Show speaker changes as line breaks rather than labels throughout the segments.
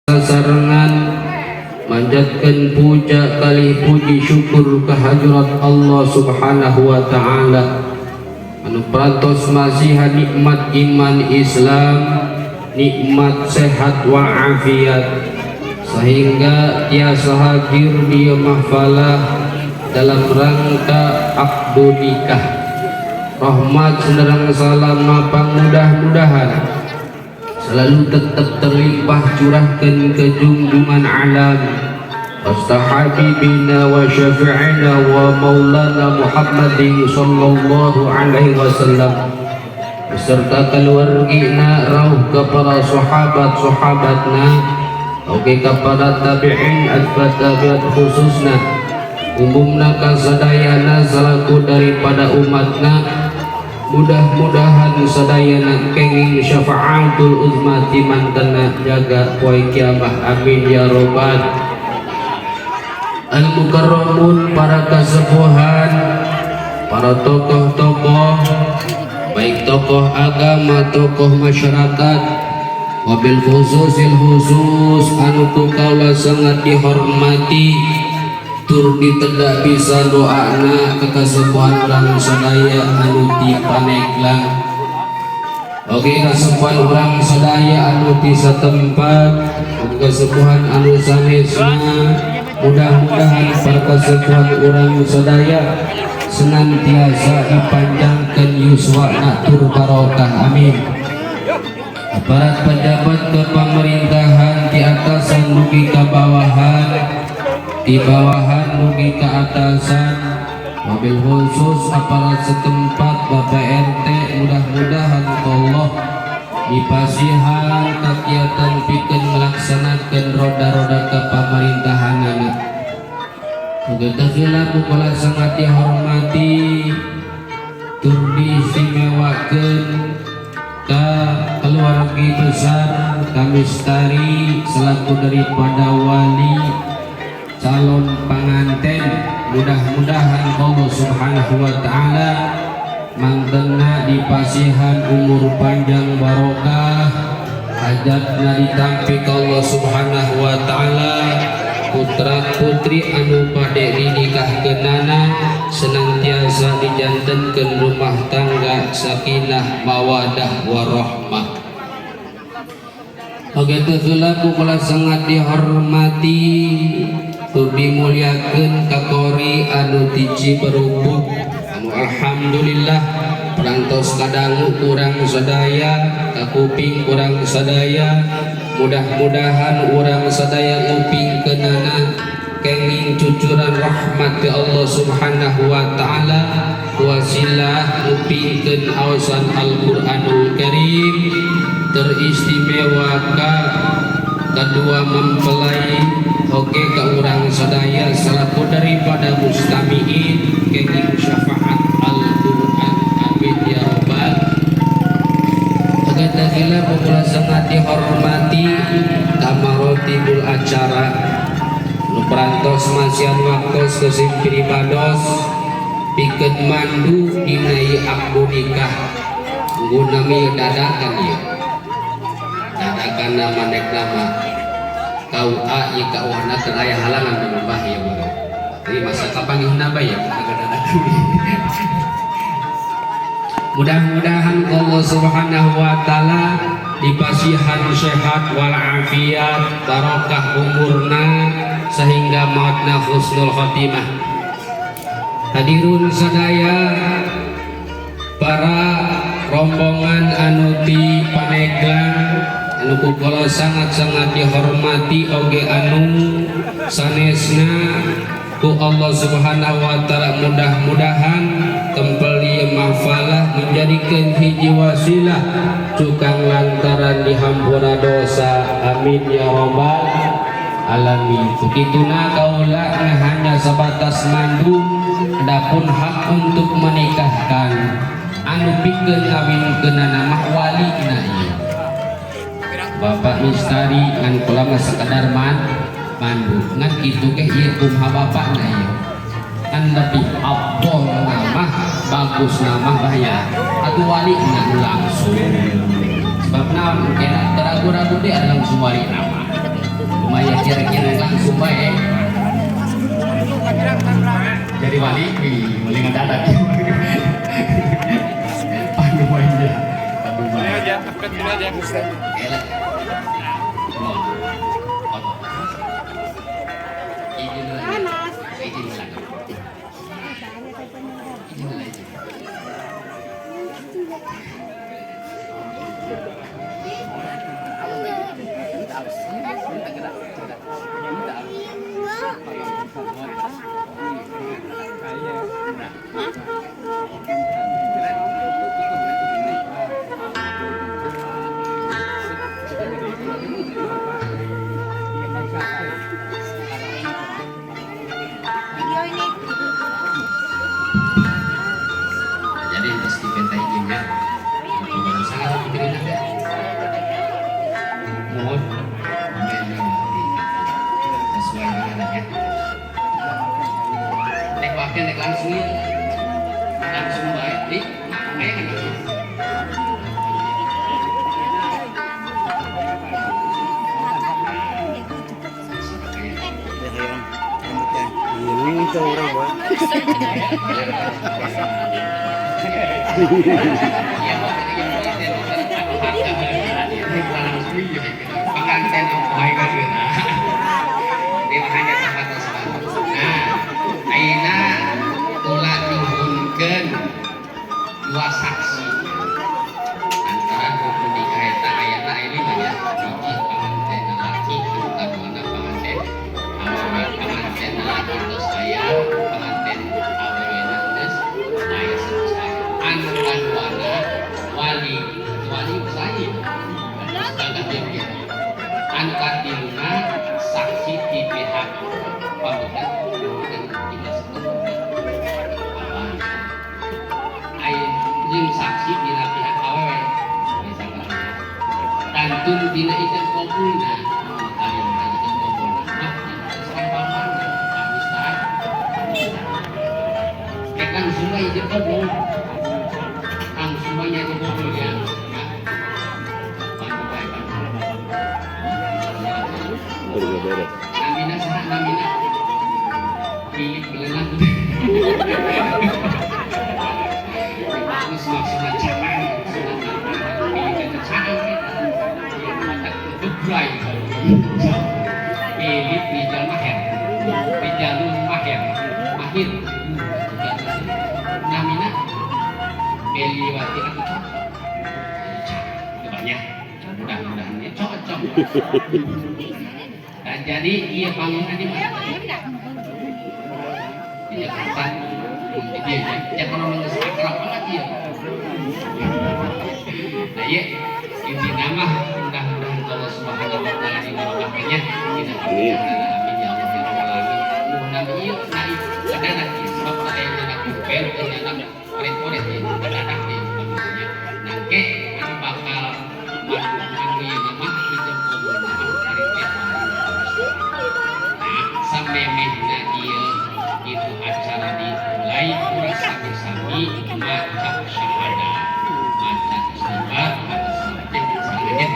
Sasarengan manjatkeun puja kalih puji syukur kehadirat Allah Subhanahu wa Ta'ala anu parantos masihan nikmat iman Islam, nikmat sehat wa'afiat, sehingga tiasa hadir di mahfalah dalam rangka akdu nikah. Rahmat sareng salam mudah-mudahan selalu tetap terlimpah curahkan ke junjungan alam Wasta habibina wa syafi'ina wa maulana Muhammadin sallallahu alaihi wasallam beserta keluargina, rauh kepada sahabat-sahabatna, oke kepada tabi'in, atba tabi'at, khususna umumna kasadayana selaku daripada umatna. Mudah-mudahan sadayana kenging syafaatul uzma ti mantena jaga poe kiamah. Amin ya robbal al mukarramun. Para kasepuhan, para tokoh-tokoh, baik tokoh agama, tokoh masyarakat, wabil khususil khusus anu ku kaula sangat dihormati tur ditedak bisa doana ke kasepuhan urang sadaya anu ti Paneglang. Oke, kasepuhan urang sadaya anu ti satempat, oke kasepuhan anu sanesna, mudah-mudahan para kasepuhan urang sadaya senantiasa dipanjangkan yuswana tur barokah. Amin. Aparat pejabat kepemerintahan di atasan dugi ka bawahan, di bawahan dugi ke atasan, wabil khusus aparat setempat, Bapak RT, mudah-mudahan Allah dipasihan kegiatan pikeun melaksanakan roda-roda kepemerintahan anak. Uga teu kula sangat dihormati tur diistimewakeun ka keluarga besar Kamistari selaku daripada wali calon pengantin. Mudah-mudahan Allah Subhanahu wa Ta'ala mangtena dipasihan umur panjang barokah, hajatna ditampi ka Allah Subhanahu wa Ta'ala, putra putri anu bade dinikahkeunana senantiasa dijantenkeun rumah tangga sakinah, mawadah, warahmah. Oke, teu kula sangat dihormati tur dimuliakeun ka qori anu ti Ciberupuk anu alhamdulillah perantos kadangu ku urang sadaya, kakuping ku urang sadaya. Mudah-mudahan urang sadaya ngupingkeunana kenging cucuran rahmat ti Allah Subhanahu wa Ta'ala, wasilah ngupingkeun awasan Al-Qur'anul Karim. Teristimewa ka kedua mempelai, oke ke urang sadaya selaku daripada mustami'in kenging syafaat Al-Qur'an. Amin ya robbal. Agar kula sangat dihormati kamarotibul acara nu perantos masihan waktos kesim pribados pikeun mandu dina ieu akdu nikah. Gunami dadakan ieu, dadakan nama nek nama KUA ieu KUA keur aya halangan di rumah ieu mah. Jadi masa kapanggihna bae ya dadakan. Mudah-mudahan Allah Subhanahu wa Ta'ala dipasihan sehat walafiat, barokah umurna, sehingga mautna husnul khotimah. Hadirun sadaya, para rombongan anu ti Paneglang anu ku kula sangat-sangat dihormati, oge anu sanesna, ku Allah Subhanahu wa Ta'ala mudah-mudahan tempel ieu mahfalah menjadikan hiji wasilah cukang lantaran dihampura dosa. Amin ya robbal alamin. Begituna kaula hanya sebatas mandu, adapun hak untuk menikahkan anu pikeun ngawinkeunana mah walina ieu Bapak Mistari, ngan kula mah sekadar mandu. Ngan kitu ge ieu kumaha bapakna ieu kan lebih afdol nama, bagus nama bahaya atau wali nu langsung, sebab naon kena teragu-ragu dia langsung wali nama. Lumayan kira-kira langsung bae. Jadi wali, wih, wali ngedadak. Pandu aja, pandu
Sini
bae.
Aja, angkat sini aja.
Eleh. Mohon. Foto. Izin lah. Izin lah. Izin lah, izin.
Video ini.
Jadi terus dipenta izinnya. Untuk sangat pikirin aja. Mohon sesuai dengan ya. Nek wakil nek langsung ya. Langsung baik. Nih, ayo kan langsung.
Ini tuh orang mah.
Iya, pengantin baik kan. Ini hanya sebatas. Nah, ayeuna kula nyuhunkeun dua saksi antara rukun nikah eta ayana aya lima ya. Hiji panganten laki, anu kaduana panganten awewe. Panganten laki geus aya, panganten awewena geus aya selesai. Anu kaduana wali, wali saya geus. Anu katiluna saksi di pihak pamegat dan dinas apa aya jeung saksi dina pihak awewe misalnya kantun dina ijab kabulna. Kalima ijab kabulna mah sesuai papan kami. Rek langsung aja ijab kabul, langsung aja ijab kabul ya. Bantu bae, bantu.
Udah beres.
Namina saha namina? Pilih belenang. Bagus maksudnya canang, maksudnya pilih kata canang kita. Iya, mata gebrai. Pilih Rijal Maher. Rijalul Maher. Mahir. Namina Beliwati atau cocok. Banyak. Mudah-mudahan ya cocok. Dan jadi iya panggungan di mana? Di Jakarta. Di dia ya. Kalau geus akrab banget ya. Nah, iya inti nama mudah-mudahan Allah Subhanahu wa taala dibarokahkannya dina pernikahan. Amin ya Allah ya rabbal alamin. Mudah ieu na kadadak ieu sebab aya anak kupel jeung anak oret-oret ieu kadadak ieu maksudnya. Nangke anu bakal anu ieu nama ijab kabul nama ari teh. Nah, samemehna ieu itu acara dimulai urang sami-sami maca syahadat, maca istighfar, maca salawat selanjutnya.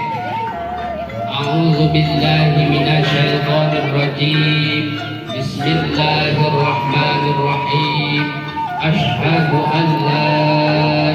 A'udzu billahi minasyaitonir rajim. Bismillahirrahmanirrahim. Asyhadu an la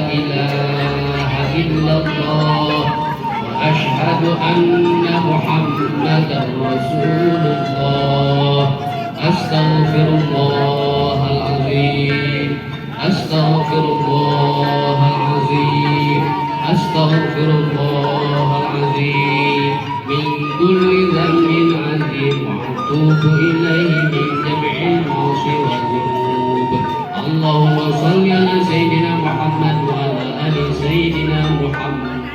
ilaha illallah wa asyhadu anna Muhammadar Rasulullah. Astaghfirullahalazim. Astaghfirullahalazim. Astaghfirullahalazim. Min kulli dzambin azim wa atubu ilaihi min jami'il ma'asi wa dzunub. Allahumma shalli ala sayyidina Muhammad wa ala ali sayyidina Muhammad.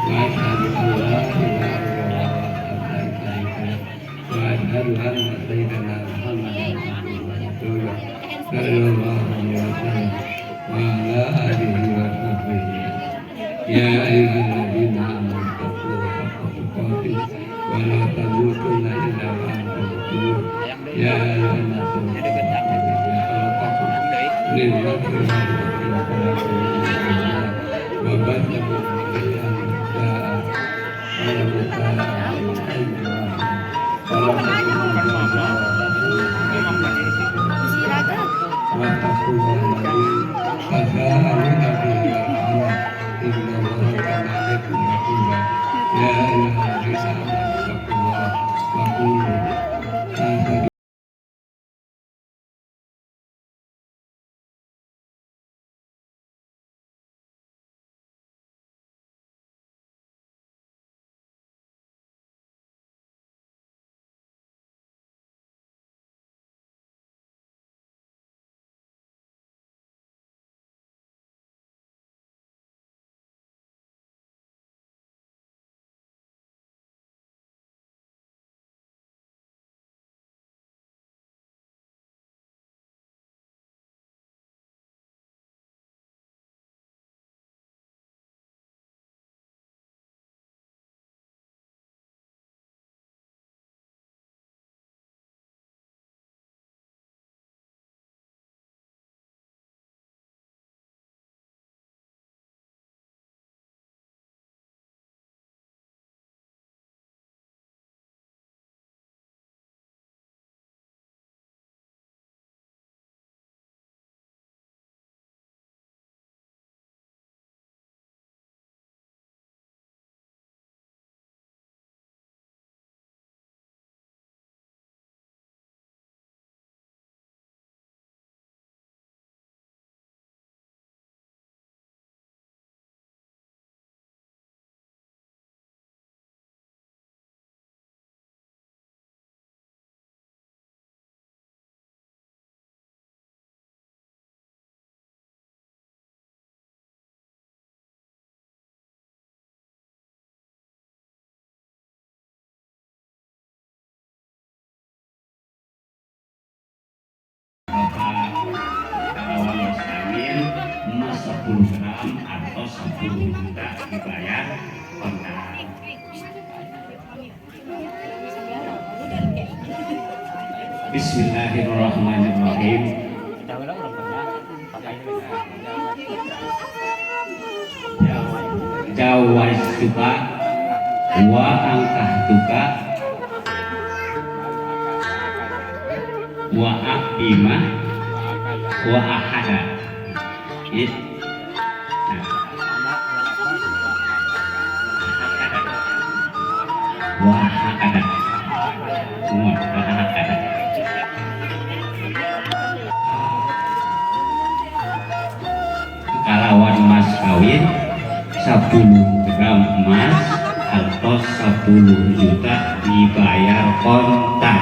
Wa asyhadu an la ilaha illallah wahdahu la syarika lah. Wa asyhadu anna sayyidana Muhammadan abduhu wa rasuluh sallallahu alaihi wasallam wa ala alihi wa sahbihi. Ya ayyuhalladzina amanu taqullaha haqqa tuqatih wa la tamutunna illa wa antum muslimun. Ya ayyuhan nasu khalaqakum min nafsin wahidatin wa khalaqa minha zawjaha wa batha minhuma rijalan wa nisaan khalaqa minhum zawjaha wa batha minhuma wattaqullaha alladzi tasaaluna bihi wal arham innallaha kana 'alaikum raqiba. Ya ayyuhalladzina amanu taqullaha wa qulu qawlan.
Bapak kalawan mas kawin emas 10 gram atau 10 juta dibayar kontan. Bismillahirrahmanirrahim. Jawaztuka wa angkahtuka wa aqimah wa ahada. Ya. Nah. Wa hakada. Semua wa hakada. Kalawan mas kawin 10 gram emas atau 10 juta dibayar kontan.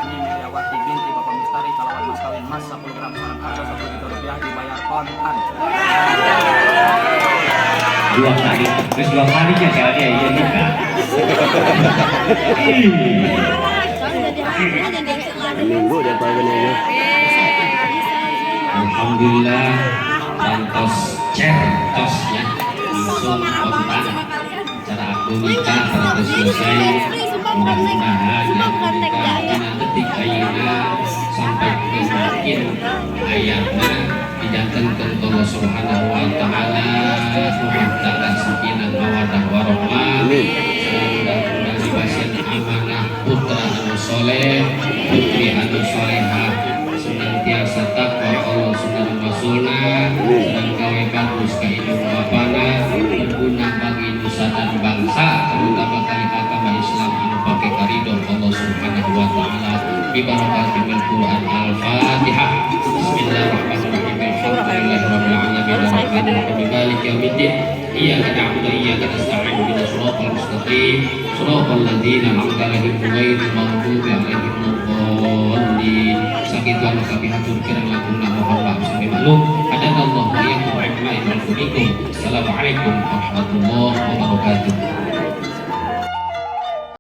Meliawati binti Bapak Mustari kalawan mas kawin emas 10 gram sareng atau 10 juta rupiah dibayar kontan.
Dua kali, terus dua kalinya kalau dia iya nikah.
Minggu dia paling ini.
Alhamdulillah lantos cer tosnya langsung kontan. Cara aku nikah terus selesai. Mudah-mudahan yang nikah dina detik ayeuna sampai ke makin ayatna dijantenkeun Allah Subhanahu wa taala rumah tangga sakinah mawaddah warahmah. Mudah-mudahan dibasian amanah putra anu soleh, putri anu solehah, senantiasa takwa Allah sunnah rasulna, sedang gawe bagus ka indung bapana, berguna bagi nusa dan bangsa, terutama kali agama Islam anu pake karidho Allah Subhanahu wa taala. Bi barakatil Quran. Al-Fatihah. Bismillahirrahmanirrahim. Alhamdulillahirabbil alamin arrahmanirrahim maliki yaumiddin. Iyyaka na'budu wa iyyaka nasta'in ihdinas siratal mustaqim siratal ladzina an'amta 'alaihim ghairil maghdubi 'alaihim waladdallin. Sakitu anu kapihatur kirang langkungna mohon maaf sampai maklum. Hadanallahu wa iyyakum ajmain. Bikum. Assalamualaikum warahmatullahi wabarakatuh.